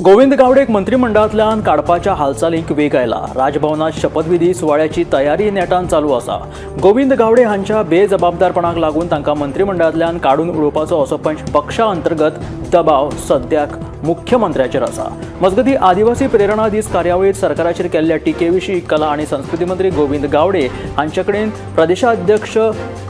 गोविंद गावडेक मंत्रिमंडळांतल्यान काडपाच्या हालचालींक वेग आयला. राजभवनात शपथविधी सुवाळ्याची तयारी नेटान चालू आसा. गोविंद गावडे हांच्या बेजबाबदारपणाक लागून तांकां मंत्रिमंडळांतल्यान काडून उडोवपाचो असो पक्षा अंतर्गत दबाव सद्याक मुख्यमंत्र्याचेर आसा. मजगतीं आदिवासी प्रेरणा दीस कार्यावळीत सरकाराचेर केल्ल्या टिके विशीं कला आनी संस्कृती मंत्री गोविंद गावडे हांचे कडेन प्रदेशाध्यक्ष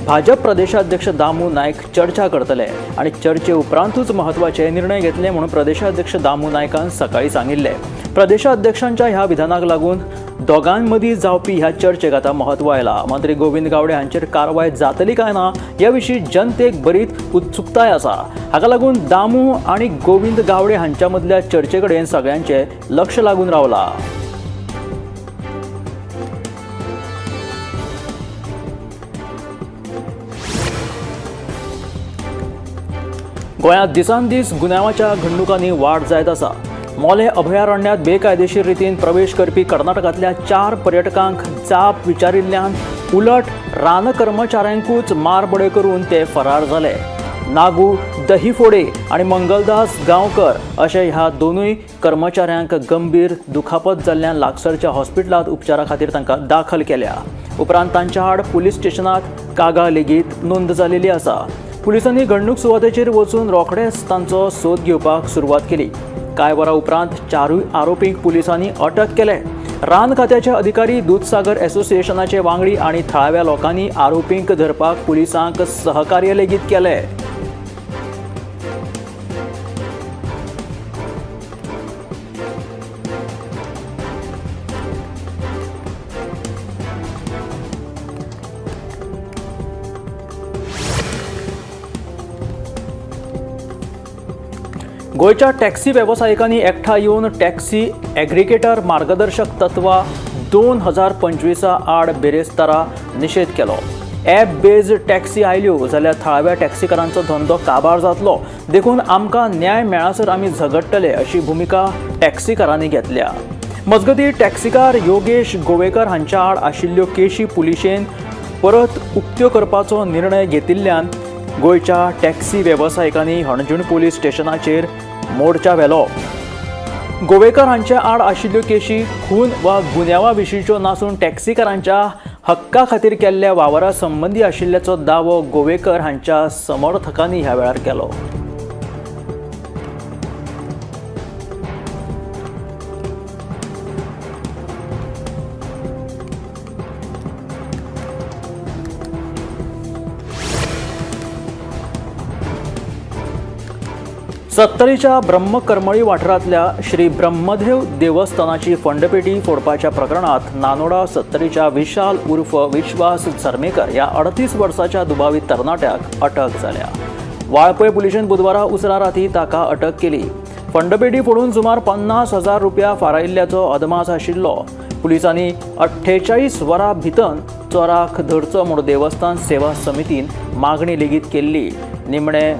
भाजप प्रदेशाध्यक्ष दामू नायक चर्चा करतले आनी चर्चे उपरांतूच महत्वाचे निर्णय घेतले म्हणून प्रदेशाध्यक्ष दामू नायकान सकाळी सांगिल्ले. प्रदेशाध्यक्षांच्या ह्या विधानाक लागून दोगांमदीं जावपी ह्या चर्चेक आतां म्हत्व आयलां. मंत्री गोविंद गावडे हांचेर कारवाय जातली काय ना ह्या विशीं जनतेक बरीच उत्सुकताय आसा. हाका लागून दामू आनी गोविंद गावडे हांच्या मदल्या चर्चे कडेन सगळ्यांचें लक्ष लागून रावलां. गोंयांत दिसान दीस गुन्यांवाच्या घडणुकांनी वाड जायत आसा. मोले अभयारण्यात बेकायदेशीर रितीन प्रवेश करपी कर्नाटकांतल्या 4 पर्यटकांक जाप विचारिल्ल्यान उलट रान कर्मचाऱ्यांकूच मारबडय करून ते फरार जाले. नागू दहीफोडे आनी मंगलदास गांवकर अशे ह्या दोनूय कर्मचाऱ्यांक गंभीर दुखापत जाल्ल्यान लागसरच्या हॉस्पिटलांत उपचारा खातीर तांकां दाखल केल्या. उपरांत तांच्या आड पुलीस स्टेशनात कागाळ लेगीत नोंद जालेली आसा. पुलिसांनी घडणूक सुवातेचेर वचून रोखडेच तांचो सोद घेवपाक सुरवात केली. कांय वरां उपरांत 4 आरोपींक पुलिसांनी अटक केले. रान खात्याचे अधिकारी, दूदसागर एसोसिएशनाचे वांगडी आनी थळाव्या लोकांनी आरोपींक धरपाक पुलिसांक सहकार्य लेगीत केले. गोंयच्या टॅक्सी वेवसायिकांनी एकठांय येवन टॅक्सी एग्रिगेटर मार्गदर्शक तत्वां 2025 आड बिरेस्तारा निशेध केलो. ॲप बेज टॅक्सी आयल्यो जाल्यार थळाव्या टॅक्सीकारांचो धंदो काबार जातलो, देखून आमकां न्याय मेळासर आमी झगडटले अशी भुमिका टॅक्सीकारांनी घेतल्या. मजगतीं टॅक्सीकार योगेश गोवेकर हांच्या आड आशिल्ल्यो केशी पुलिशेन परत उक्त्यो करपाचो निर्णय घेतिल्ल्यान गोंयच्या टॅक्सी वेवसायिकांनी हणजूण पुलीस स्टेशनाचेर मोर्चा व्हेलो. गोवेकर हांच्या आड आशिल्ल्यो केशी खून वा गुन्यांवा विशींच्यो नासून टॅक्सीकारांच्या हक्का खातीर केल्ल्या वावरा संबंदी आशिल्ल्याचो दावो गोवेकर हांच्या समर्थकांनी ह्या वेळार केलो. सत्तरीच्या ब्रह्मकरमळी वाठारांतल्या श्री ब्रह्मदेव देवस्थानाची फंडपेटी फोडपाच्या प्रकरणात नानोडा सत्तरीच्या विशाल उर्फ विश्वास झर्मेकर ह्या 38 वर्साच्या दुबावीत तरणाट्याक अटक जाल्या. वाळपय पुलिशेन बुधवारा उसरां राती ताका अटक केली. फंडपेटी फोडून सुमार 50,000 रुपया फारायिल्ल्याचो अदमास आशिल्लो. पुलिसांनी 48 वरां भितर चोराक धरचो म्हूण देवस्थान सेवा समितीन मागणी लेगीत केल्ली. निमणे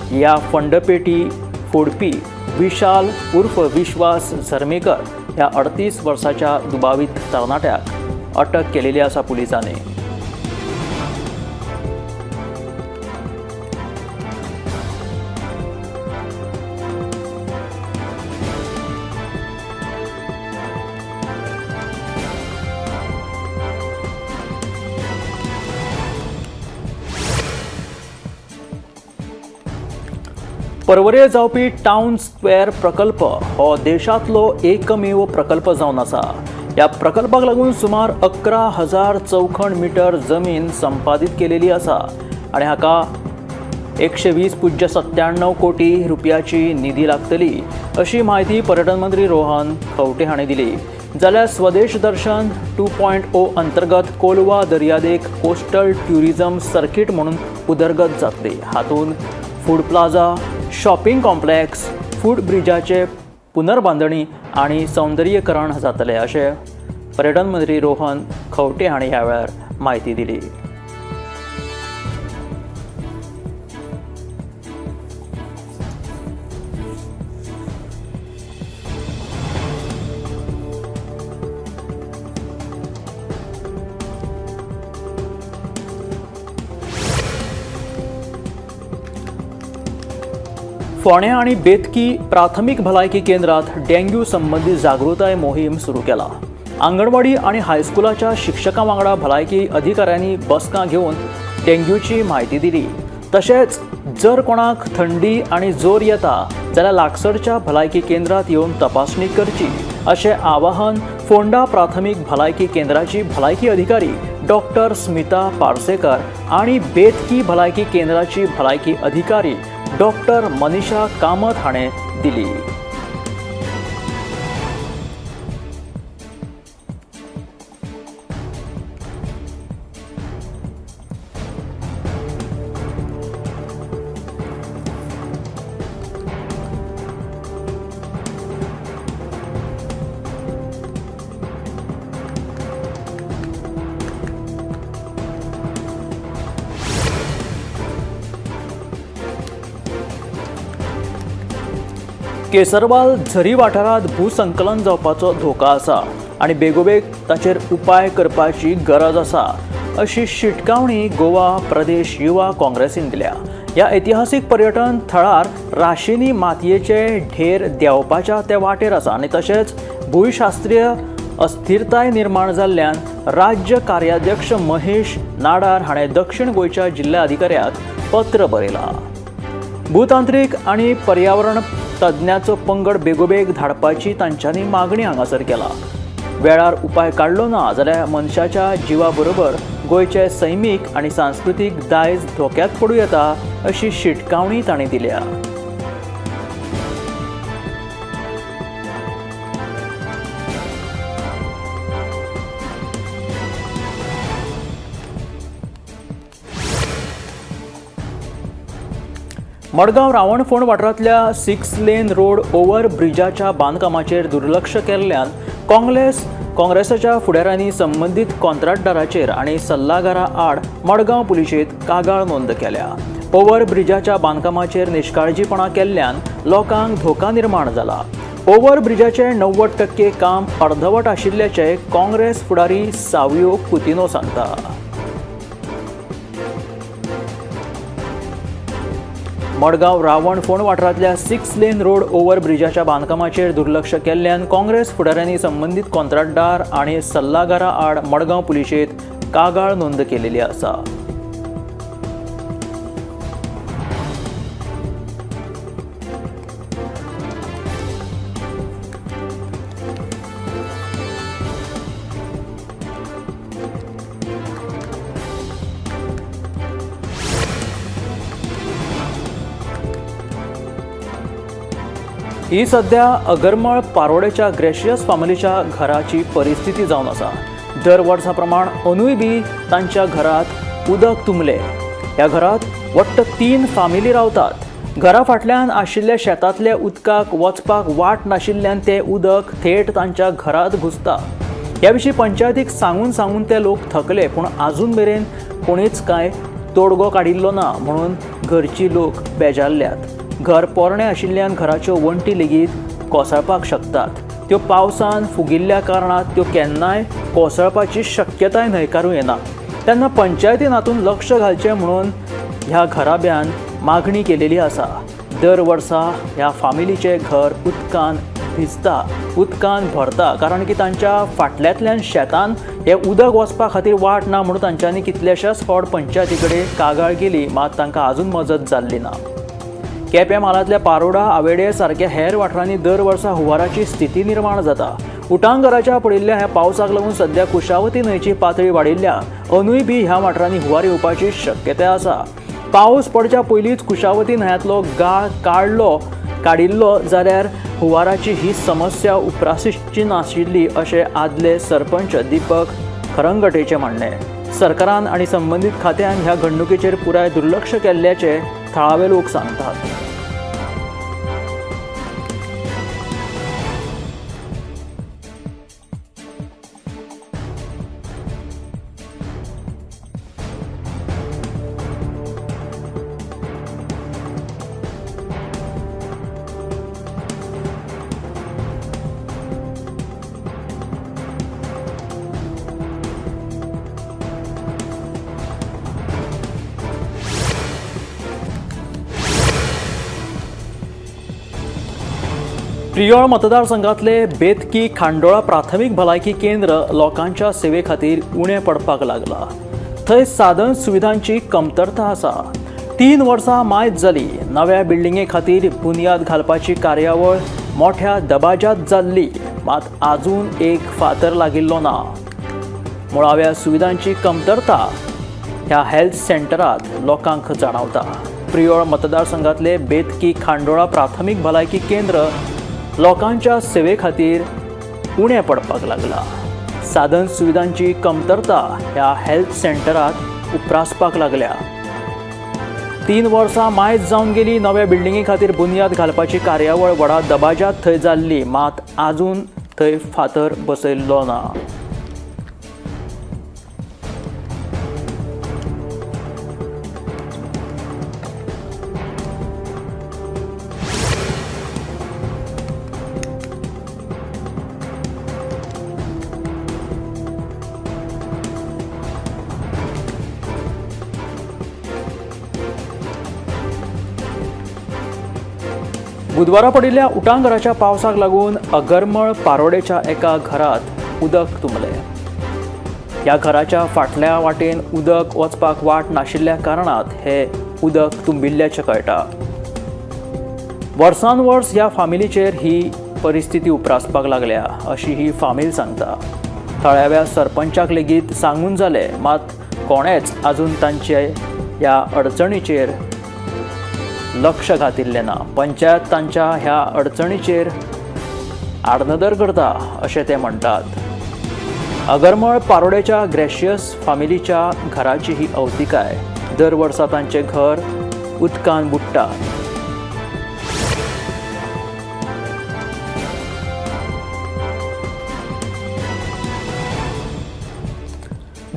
ह्या फंडपेटी फोडपी विशाल उर्फ विश्वास झर्मेकर ह्या 38 वर्साच्या दुबावीत तरणाट्याक अटक केलेली आसा पुलिसांनी. परवरे जावपी टावन स्क्वेअर प्रकल्प हो देशांतलो एकमेव प्रकल्प जावन आसा. ह्या प्रकल्पाक लागून सुमार 11,000 चौखण मिटर जमीन संपादीत केलेली आसा आनी हाका 120.97 कोटी रुपयाची निधी लागतली अशी म्हायती पर्यटन मंत्री रोहन खंवटे हांणी दिली. जाल्यार स्वदेश दर्शन 2.0 अंतर्गत कोलवा दर्यादेग कोस्टल ट्युरिझम सर्किट म्हणून उदरगत जातली. हातूंत food plaza, shopping complex, foot ब्रिजाचे पुनर्बांदणी आनी सौंदर्यीकरण जातलें अशें पर्यटन मंत्री रोहन खंवटे हांणी ह्या वेळार म्हायती दिली. फोंड्या आनी बेतकी प्राथमीक भलायकी केंद्रात डेंग्यू संबंदी जागृताय मोहीम सुरू केला. आंगणवाडी आनी हायस्कुलाच्या शिक्षकां वांगडा भलायकी अधिकाऱ्यांनी बसका घेवन डेंग्यूची म्हायती दिली. तशेंच जर कोणाक थंडी आनी जोर येता जाल्यार लागसरच्या भलायकी केंद्रात येवन तपासणी करची अशें आवाहन फोंडा प्राथमीक भलायकी केंद्राची भलायकी अधिकारी डॉक्टर स्मिता पार्सेकर आनी बेतकी भलायकी केंद्राची भलायकी अधिकारी डॉक्टर मनीषा कामत हाणें दिली. केसरवाल झरी वाठारांत भूसंकलन जावपाचो धोका आसा आनी बेगोबेग ताचेर उपाय करपाची गरज आसा अशी शिटकावणी गोवा प्रदेश युवा काँग्रेसीन दिल्या. ह्या ऐतिहासीक पर्यटन थळार राशीनी मातयेचे ढेर देंवपाच्या ते वाटेर आसा आनी तशेंच भूंयशास्त्रीय अस्थिरताय निर्माण जाल्ल्यान राज्य कार्याध्यक्ष महेश नाडार हाणें दक्षिण गोंयच्या जिल्ल्या अधिकाऱ्याक पत्र बरयलां. भूतांत्रीक आनी पर्यावरण तज्ञाचो पंगड बेगोबेग धाडपाची तांच्यांनी मागणी हांगासर केला. वेळार उपाय काडलो ना जाल्यार मनशाच्या जिवा बरोबर गोंयचे सैमीक आनी सांस्कृतीक दायज धोक्यांत पडूं येता अशी शिटकावणी तांणी दिल्या. मडगांव रावणफोंड वाठारांतल्या 6 लेन रोड ओव्हर ब्रिजाच्या बांदकामाचेर दुर्लक्ष केल्ल्यान काँग्रेसाच्या फुडाऱ्यांनी संबंदीत कॉन्ट्रॅक्टदाराचेर आनी सल्लागारा आड मडगांव पुलिशेंत कागाळ नोंद केल्या. ओव्हर ब्रिजाच्या बांदकामाचेर निश्काळजीपणा केल्ल्यान लोकांक धोका निर्माण जाला. ओव्हर ब्रिजाचें 90% काम अर्दवट आशिल्ल्याचें काँग्रेस फुडारी सावियो कुतिनो सांगता. मडगांव रावणफोंड वाठारांतल्या 6 लेन रोड ओव्हर ब्रिजाच्या बांदकामाचेर दुर्लक्ष केल्ल्यान काँग्रेस फुडाऱ्यांनी संबंदीत कॉन्ट्रॅक्टदार आनी सल्लागारा आड मडगांव पुलिशेंत कागाळ नोंद केलेली आसा. ही सध्या अगरमळ पारोडेच्या ग्रेशियस फामिलीच्या घराची परिस्थिती जावन आसा. दर वर्सा प्रमाण अंदूय बी तांच्या घरात उदक तुंबले. ह्या घरात वट्ट 3 फामिली रावतात. घरा फाटल्यान आशिल्ल्या शेतांतल्या उदकाक वचपाक वाट नाशिल्ल्यान तें उदक थेट तांच्या घरात घुसता. ह्या विशीं पंचायतीक सांगून सांगून ते लोक थकले, पूण आजून मेरेन कोणीच कांय तोडगो काडिल्लो ना म्हणून घरची लोक बेजारल्यात. घर पोरणें आशिल्ल्यान घराच्यो वण्टी लेगीत कोसळपाक शकतात. त्यो पावसान फुगिल्ल्या कारणान त्यो केन्नाय कोसळपाची शक्यताय न्हयकारूं येना. तेन्ना पंचायतीन हातूंत लक्ष घालचें म्हणून ह्या घराब्यान मागणी केलेली आसा. दर वर्सा ह्या फामिलीचें घर उदकान भिजता, उदकान भरता, कारण की तांच्या फाटल्यांतल्यान शेतान हें उदक वचपा खातीर वाट ना म्हणून तांच्यांनी कितलेशेच फावट पंचायती कडेन कागाळ केली, मात तांकां आजून मजत जाल्ली ना. केपें म्हालांतल्या पारोडा, आवेडे सारक्या हेर वाठारांनी दर वर्सा हुंवाराची स्थिती निर्माण जाता. उटांगराच्या पडिल्ल्या ह्या पावसाक लागून सध्या कुशावती न्हंयची पातळी वाडिल्ल्या अंदूय बी ह्या वाठारांनी हुंवार येवपाची शक्यताय आसा. पावस पडच्या पयलींच कुशावती न्हंयांतलो गाळ काडिल्लो जाल्यार हुंवाराची ही समस्या उप्रासची नाशिल्ली अशें आदले सरपंच दीपक खरंगटेचें म्हणणें. सरकारान आनी संबंदीत खात्यान ह्या घडणुकेचेर पुराय दुर्लक्ष केल्ल्याचें थळावे लोक सांगतात. प्रियोळ मतदारसंघातले बेतकी खांडोळा प्राथमीक भलायकी केंद्र लोकांच्या सेवे खातीर उणें पडपाक लागला. थंय साधन सुविधांची कमतरता आसा. 3 वर्सां मायज जाली. नव्या बिल्डिंगे खातीर बुन्याद घालपाची कार्यावळ मोठ्या दबाज्यात जाल्ली, मात आजून एक फातर लागिल्लो ना. मुळाव्या सुविधांची कमतरता ह्या हेल्थ सेंटरात लोकांक जाणवता. प्रियोळ मतदारसंघातले बेतकी खांडोळा प्राथमीक भलायकी केंद्र लोकांच्या सेवे खातीर उणें पडपाक लागला. साधन सुविधांची कमतरता ह्या हेल्थ सेंटरात उप्रासपाक लागल्या. 3 वर्सां मायज जावन गेली. नव्या बिल्डिंगे खातीर बुन्याद घालपाची कार्यावळ व्हडा दबाज्यात थंय जाल्ली, मात आजून थंय फातर बसयल्लो ना. बुधवारा पडिल्ल्या उटांगराच्या पावसाक लागून अगरमळ पारोडेच्या एका घरात उदक तुंबलें. ह्या घराच्या फाटल्या वाटेन उदक वचपाक वाट नाशिल्ल्या कारणात हे उदक तुंबिल्ल्याचें कळटा. वर्सान वर्स ह्या फामिलीचेर ही परिस्थिती उप्रासपाक लागल्या अशी ही फामील सांगता. थळाव्या सरपंचाक लेगीत सांगून जालें, मात कोणेच आजून तांचे ह्या अडचणीचेर लक्ष घातिल्लें ना. पंचायत तांच्या ह्या अडचणीचेर आडनदर करता अशें ते म्हणटात. अगरमळ पारोडेच्या ग्रेशियस फामिलीच्या घराची ही अवतिकाय. दर वर्सा तांचें घर उदकान बुडटा.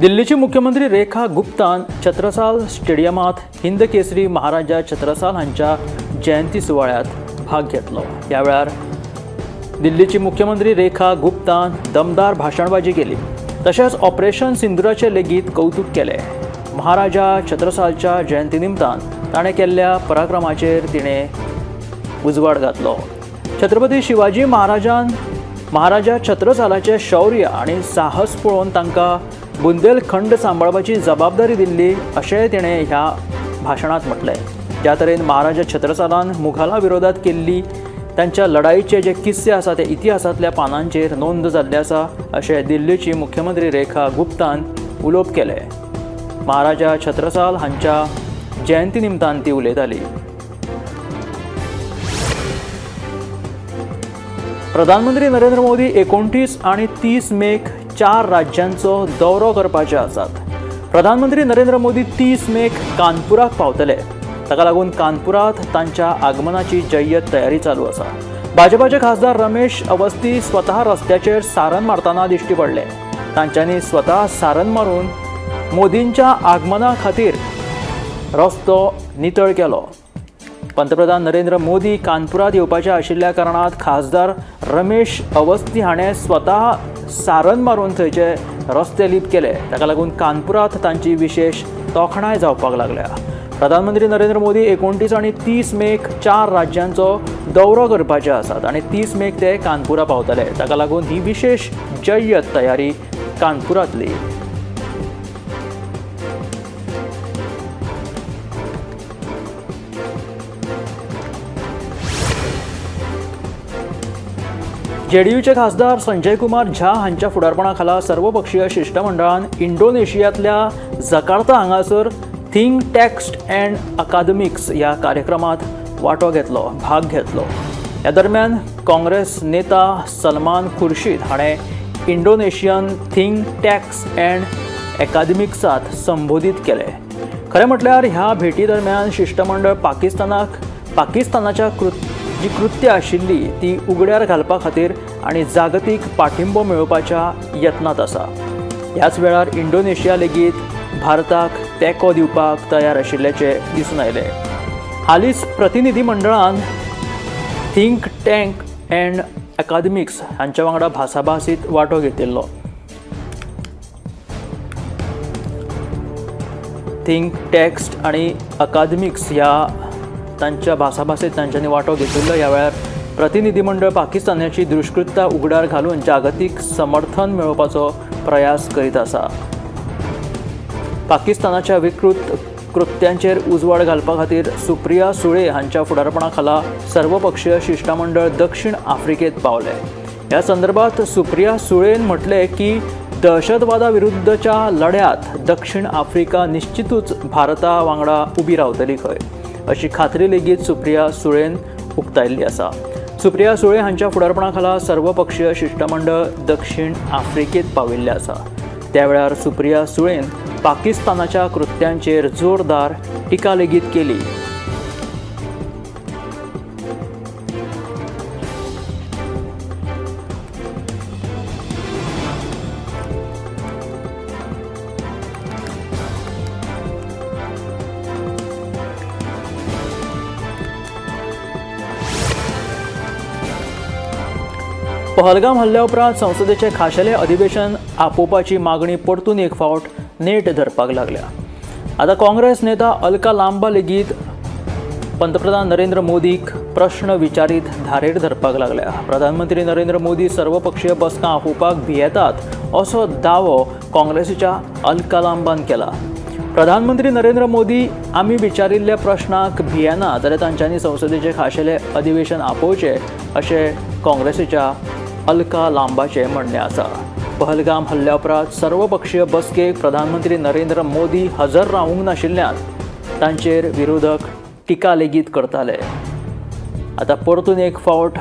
दिल्लीची मुख्यमंत्री रेखा गुप्तान छत्रसाल स्टेडियमात हिंद केसरी महाराजा छत्रसाल हांच्या जयंती सुवाळ्यात भाग घेतलो. ह्या वेळार दिल्लीची मुख्यमंत्री रेखा गुप्तान दमदार भाशणबाजी केली, तशेंच ऑपरेशन सिंदुराचे लेगीत कौतुक केले. महाराजा छत्रसालच्या जयंती निमतान ताणें केल्ल्या पराक्रमाचेर तिणें उजवाड घातलो. छत्रपती शिवाजी महाराजान महाराजा छत्रसालाचे शौर्य आनी साहस पळोवन तांकां बुंदेलखंड सांबाळपाची जबाबदारी दिल्ली अशेंय तिणें ह्या भाशणांत म्हटलें. ज्या तरेन महाराजा छत्रसालान मुघाला विरोधात केल्ली तांच्या लढाईचे जे किस्से आसा ते इतिहासांतल्या पानांचेर नोंद जाल्ले आसा अशें दिल्लीची मुख्यमंत्री रेखा गुप्तान उलोवप केलें. महाराजा छत्रसाल हांच्या जयंती निमतान ती उलयताली. प्रधानमंत्री नरेंद्र मोदी 29 आनी 30 मेक 4 राज्यांचो दौरो करपाचे आसात. प्रधानमंत्री नरेंद्र मोदी 30 मेक कानपुराक पावतले. ताका लागून कानपुरात तांच्या आगमनाची जय्यत तयारी चालू आसा. भाजपाचे खासदार रमेश अवस्थी स्वतः रस्त्याचेर सारन मारतना दिश्टी पडले. तांच्यांनी स्वतः सारन मारून मोदींच्या आगमना खातीर रस्तो नितळ केलो. पंतप्रधान नरेंद्र मोदी कानपुरात येवपाचे आशिल्ल्या कारणात खासदार रमेश अवस्थी हाणें स्वतः सारन मारून थंयचे रस्ते लीप केले. ताका लागून कानपुरात तांची विशेष तोखणाय जावपाक लागल्या. प्रधानमंत्री नरेंद्र मोदी 29 आनी 30 मेक 4 राज्यांचो दौरो करपाचे आसात आनी 30 मेक ते कानपुरा पावतले. ताका लागून ही विशेष जय्यत तयारी कानपुरांतली. जेडीयूचे खासदार संजय कुमार झा हांच्या फुडारपणा खाला सर्वपक्षीय शिश्टमंडळान इंडोनेशियांतल्या जकार्ता हांगासर थिंक टॅक्स्ट अँड अकादमिक्स ह्या कार्यक्रमात वांटो घेतलो, भाग घेतलो. ह्या दरम्यान काँग्रेस नेता सलमान खुर्शीद हाणें इंडोनेशियन थिंक टॅक्स अँड अकादमिक्सात संबोधीत केलें. खरें म्हटल्यार ह्या भेटी दरम्यान शिश्टमंडळ पाकिस्तानाच्या जी कृत्य आशिल्ली ती उगड्यार घालपा खातीर आनी जागतीक पाठिंबो मेळोवपाच्या यत्नांत आसा. ह्याच वेळार इंडोनेशिया लेगीत भारताक तेंको दिवपाक तयार आशिल्ल्याचें दिसून आयलें. हालींच प्रतिनिधी मंडळान थिंक टँक अँड अकादमिक्स हांच्या वांगडा भासाभासीत वांटो घेतिल्लो. थिंक टॅक्स्ट आनी अकादमिक्स ह्या तांच्या भासाभासेत तांच्यांनी वांटो घेतिल्लो. ह्या वेळार प्रतिनिधीमंडळ पाकिस्तानाची दुष्कृत्या उगडार घालून जागतीक समर्थन मेळोवपाचो प्रयास करीत आसा. पाकिस्तानाच्या विकृत कृत्यांचेर उजवाड घालपा खातीर सुप्रिया सुळे हांच्या फुडारपणा खाला सर्वपक्षीय शिष्टमंडळ दक्षिण आफ्रिकेत पावले. ह्या संदर्भात सुप्रिया सुळेन म्हटलें की दहशतवादा विरुद्धच्या लढ्यात दक्षिण आफ्रिका निश्चितूच भारता वांगडा उबी रावतली खंय अशी खात्री लेगीत सुप्रिया सुळेन उक्तायल्ली आसा. सुप्रिया सुळे हांच्या फुडारपणा खाला सर्वपक्षीय शिष्टमंडळ दक्षिण आफ्रिकेत पाविल्लें आसा. त्या वेळार सुप्रिया सुळेन पाकिस्तानाच्या कृत्यांचेर जोरदार टिका लेगीत केली. पहलगाम हल्ल्या उपरांत संसदेचे खाशेले अधिवेशन आपोवपाची मागणी परतून एक फावट नेट धरपाक लागल्या. आतां काँग्रेस नेता अलका लांबा लेगीत पंतप्रधान नरेंद्र मोदीक प्रश्न विचारीत धारेर धरपाक लागल्या. प्रधानमंत्री नरेंद्र मोदी सर्वपक्षीय बसका आपोवपाक भियेतात असो दावो काँग्रेसीच्या अलका लांबान केला. प्रधानमंत्री नरेंद्र मोदी आमी विचारिल्ल्या प्रश्नाक भियेना जाल्यार तांच्यांनी संसदेचे खाशेले अधिवेशन आपोवचें अशें काँग्रेसीच्या अलका लांबाचें म्हणणें आसा. पहलगाम हल्ल्या उपरांत सर्वपक्षीय बसकेक प्रधानमंत्री नरेंद्र मोदी हजर रावूंक नाशिल्ल्यान तांचेर विरोधक टिका लेगीत करताले. आतां परतून एक फावट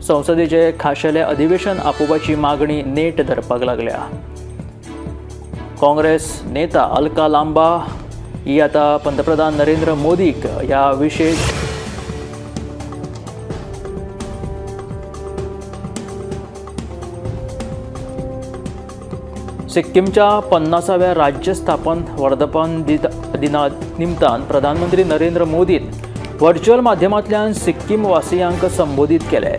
संसदेचे खाशेले अधिवेशन आपोवपाची मागणी नेट धरपाक लागल्या. काँग्रेस नेता अलका लांबा ही आतां पंतप्रधान नरेंद्र मोदीक ह्या विशेष सिक्कीमच्या 50व्या राज्य स्थापन वर्धापन दिना निमतान प्रधानमंत्री नरेंद्र मोदीन व्हर्च्युअल माध्यमांतल्यान सिक्कीम वासियांक संबोधीत केले.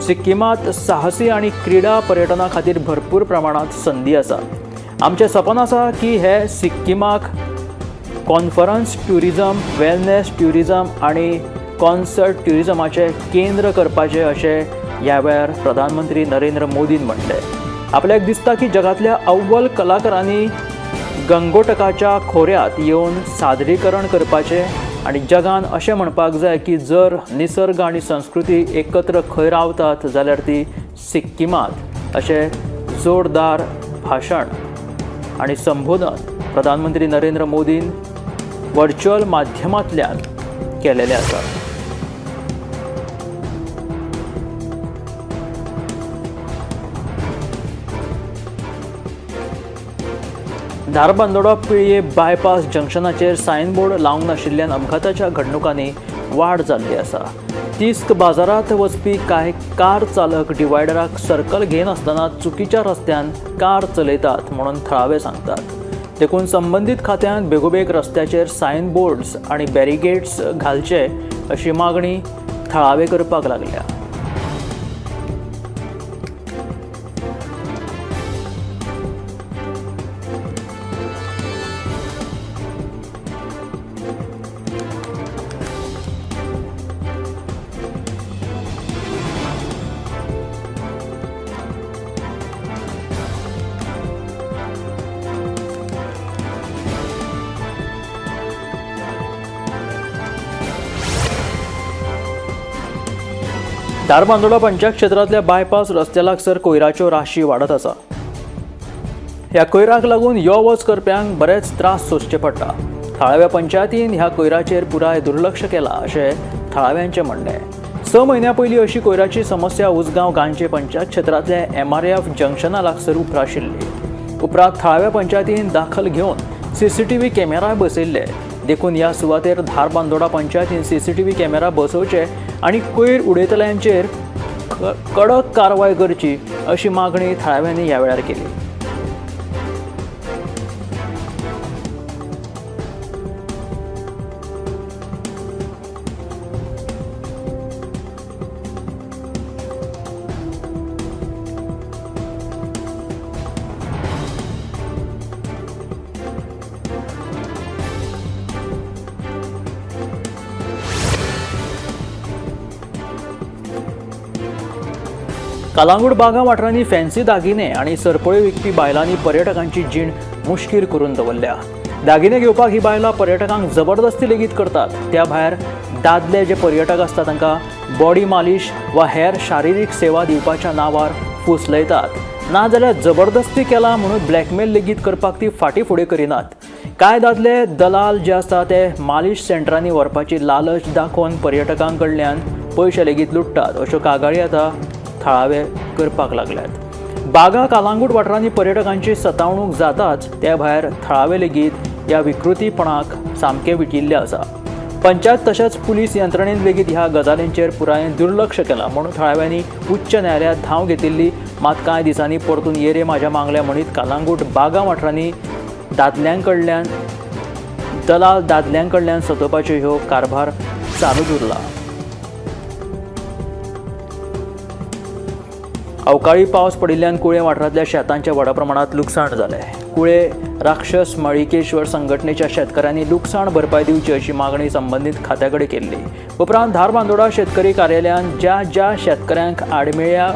सिक्कीमात साहसी आनी क्रीडा पर्यटना खातीर भरपूर प्रमाणांत संदी आसा. आमचें सपन आसा की हे सिक्कीमाक कॉन्फरन्स ट्युरिजम, वेलनेस ट्युरिजम आनी कॉन्सर्ट ट्युरिजमाचें केंद्र करपाचें अशें ह्या वेळार प्रधानमंत्री नरेंद्र मोदीन म्हणलें. आपल्याक दिसता की जगांतल्या अव्वल कलाकारांनी गंगोटकाच्या खोऱ्यांत येवन सादरीकरण करपाचें आनी जगान अशें म्हणपाक जाय की जर निसर्ग आनी संस्कृती एकत्र खंय रावतात जाल्यार ती सिक्कीमांत अशें जोरदार भाशण आनी संबोधन प्रधानमंत्री नरेंद्र मोदीन व्हर्च्युअल माध्यमांतल्यान केलेलें आसा. धारबांदोडा पिळये बायपास जंक्शनाचेर सायनबोर्ड लावंक नाशिल्ल्यान अपघाताच्या घडणुकांनी वाड जाल्ली आसा. तिस्क बाजारांत वचपी कांय कार चालक डिवायडराक सर्कल घेनासतना चुकीच्या रस्त्यान कार चलयतात म्हणून थळावे सांगतात. देखून संबंदीत खात्यान बेगोबेग रस्त्याचेर सायनबोर्ड्स आनी बॅरिगेड्स घालचे अशी मागणी थळावे करपाक लागल्या. धारबांदोडा पंचायत क्षेत्रांतल्या बायपास रस्त्या लागसर कोयराच्यो राशी वाडत आसा. ह्या कोयराक लागून यो वच करप्यांक बरेच त्रास सोंसचे पडटा. थळाव्या पंचायतीन ह्या कोयराचेर पुराय दुर्लक्ष केलां अशें थळाव्यांचें म्हणणें. 6 म्हयन्यां पयलीं अशी कोयराची समस्या उसगांव गांजे पंचायत क्षेत्रांतल्या MRF जंक्शना लागसर उप्राशिल्ली. उपरांत थळाव्या पंचायतीन दाखल घेवन CCTV camera बसयल्ले. देखून ह्या सुवातेर धारबांदोडा पंचायतीन CCTV camera बसोवचे आनी कोयर उडयतल्यांचेर कडक कारवाय करची अशी मागणी थळाव्यांनी ह्या वेळार केली. कालांगूट बागा वाठारांनी फॅन्सी दागिने आनी सरपळ्यो विकपी बायलांनी पर्यटकांची जीण मुश्कील करून दवरल्या. दागिने घेवपाक ही बायलां पर्यटकांक जबरदस्ती लेगीत करतात. त्या भायर दादले जे पर्यटक आसता तांकां बॉडी मालिश वा हेर शारिरीक सेवा दिवपाच्या नांवार फुसलयतात. नाजाल्यार जबरदस्ती केला म्हणून ब्लॅकमेल लेगीत करपाक ती फाटीं फुडें करिनात. कांय दादले दलाल जे आसता ते मालिश सेंटरांनी व्हरपाची लालच दाखोवन पर्यटकां कडल्यान पयशे लेगीत लुट्टात अश्यो कागाळी आतां थळावे करपाक लागल्यात. बागा कालांगूट वाठारांनी पर्यटकांची सतावणूक जाताच, त्या भायर थळावे लेगीत ह्या विकृतीपणाक सामकें विटिल्ले आसा. पंचायत तशेंच पुलीस यंत्रणेन लेगीत ह्या गजालींचेर पुरायेन दुर्लक्ष केलां म्हणून थळाव्यांनी उच्च न्यायालयांत धांव घेतिल्ली. मात कांय दिसांनी परतून येरे माझ्या मागल्या म्हणीत कालांगूट बागा वाठारांनी दादल्यांकडल्यान दलाल दादल्यांकडल्यान सतोवपाच्यो ह्यो कारभार चालूच उरला. अवकाळी पावस पडिल्ल्यान कुळे वाठारांतल्या शेतांचें व्हडा प्रमाणांत लुकसाण जालें. कुळे राक्षस मळिकेश्वर संघटनेच्या शेतकऱ्यांनी लुकसाण भरपाय दिवची अशी मागणी संबंदीत खात्या कडेन केल्ली. उपरांत धारबांदोडा शेतकरी कार्यालयान ज्या ज्या शेतकऱ्यांक आडमेळ्या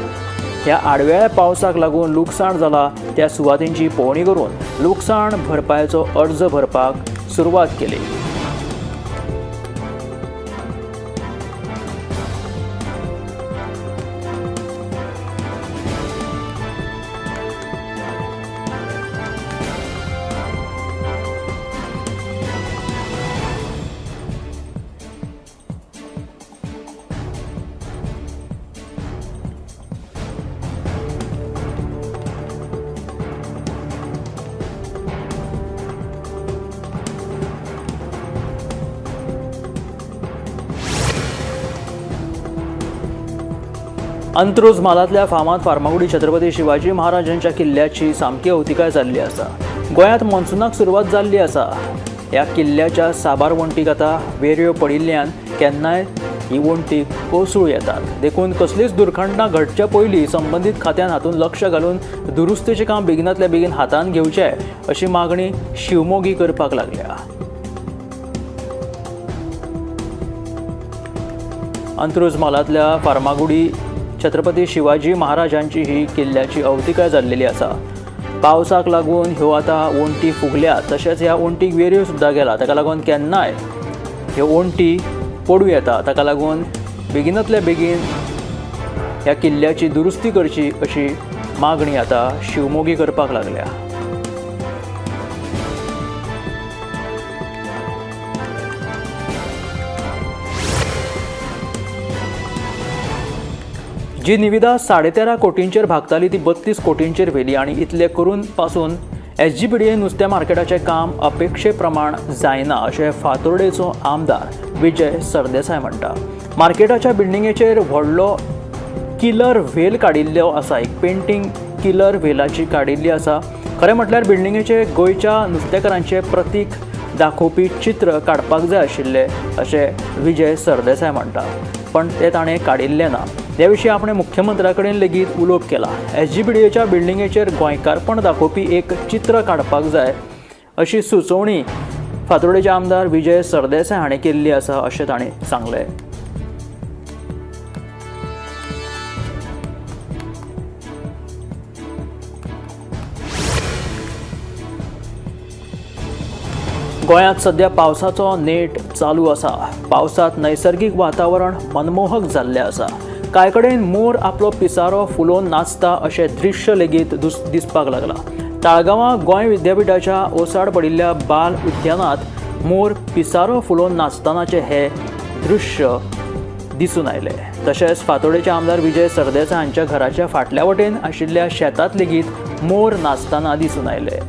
ह्या आडवेळ्या पावसाक लागून लुकसाण जाला त्या सुवातींची पळोवणी करून लुकसाण भरपायेचो अर्ज भरपाक सुरवात केली. अंत्रुज म्हालांतल्या फामाद फार्मागुडी छत्रपती शिवाजी महाराजांच्या किल्ल्याची सामकी अवतिकाय जाल्ली आसा. गोंयांत मॉन्सुनाक सुरवात जाल्ली आसा. ह्या किल्ल्याच्या साबार वण्टीक आतां वेऱ्यो पडिल्ल्यान केन्नाय ही वण्टी कोसळूं येतात. देखून कसलीच दुर्घटना घडच्या पयलीं संबंदीत खात्यान हातूंत लक्ष घालून दुरुस्तीचें काम बेगिनांतल्या बेगीन हातांत घेवचें अशी मागणी शिवमोगी करपाक लागल्या. अंत्रुज म्हालांतल्या फार्मागुडी छत्रपती शिवाजी महाराजांची ही किल्ल्याची अवतिकाय जाल्लेली आसा. पावसाक लागून ह्यो आतां वण्टी फुगल्या, तशेंच ह्या वण्टीक वेऱ्यो सुद्दां गेला. ताका लागून केन्नाय ह्यो वण्टी पडूं येता. ताका लागून बेगिनांतल्या बेगीन ह्या किल्ल्याची दुरुस्ती करची अशी मागणी आतां शिवमोगी करपाक लागल्या. जी निविदा 13.5 कोटींचेर भागताली ती 32 कोटींचेर व्हेली आनी इतले करून पासून SGPDA नुस्त्या मार्केटाचें काम अपेक्षे प्रमाण जायना अशें फातोर्डेचो आमदार विजय सरदेसाय म्हणटा. मार्केटाच्या बिल्डिंगेचेर व्हडलो किलर व्हेल काडिल्लो आसा, एक पेंटींग किलर व्हेलाची काडिल्ली आसा. खरें म्हटल्यार बिल्डिंगेचेर गोंयच्या नुस्तेकारांचें प्रतीक दाखोवपी चित्र काडपाक जाय आशिल्लें अशें विजय सरदेसाय म्हणटा, पण तें ताणें काडिल्लें ना. हे विशीं आपणें मुख्यमंत्र्या कडेन लेगीत उलोवप केलां. SGPDAच्या बिल्डिंगेचेर गोंयकारपण दाखोवपी एक चित्र काडपाक जाय अशी सुचोवणी फातोर्डेचे आमदार विजय सरदेसाय हाणें केल्ली आसा अशें ताणें सांगलें. गोंयांत सध्या पावसाचो नेट चालू आसा. पावसांत नैसर्गीक वातावरण मनमोहक जाल्लें आसा. कांय कडेन मोर आपलो पिसारो फुलोवन नाचता अशें दृश्य लेगीत दिसपाक लागलां. ताळगांवां गोंय विद्यापिठाच्या ओसाड पडिल्ल्या बाल उद्यानांत मोर पिसारो फुलोवन नाचतानाचें हें दृश्य दिसून आयलें. तशेंच फातोर्डेचे आमदार विजय सरदेसाय हांच्या घराच्या फाटल्या वटेन आशिल्ल्या शेतांत लेगीत मोर नाचताना दिसून आयले.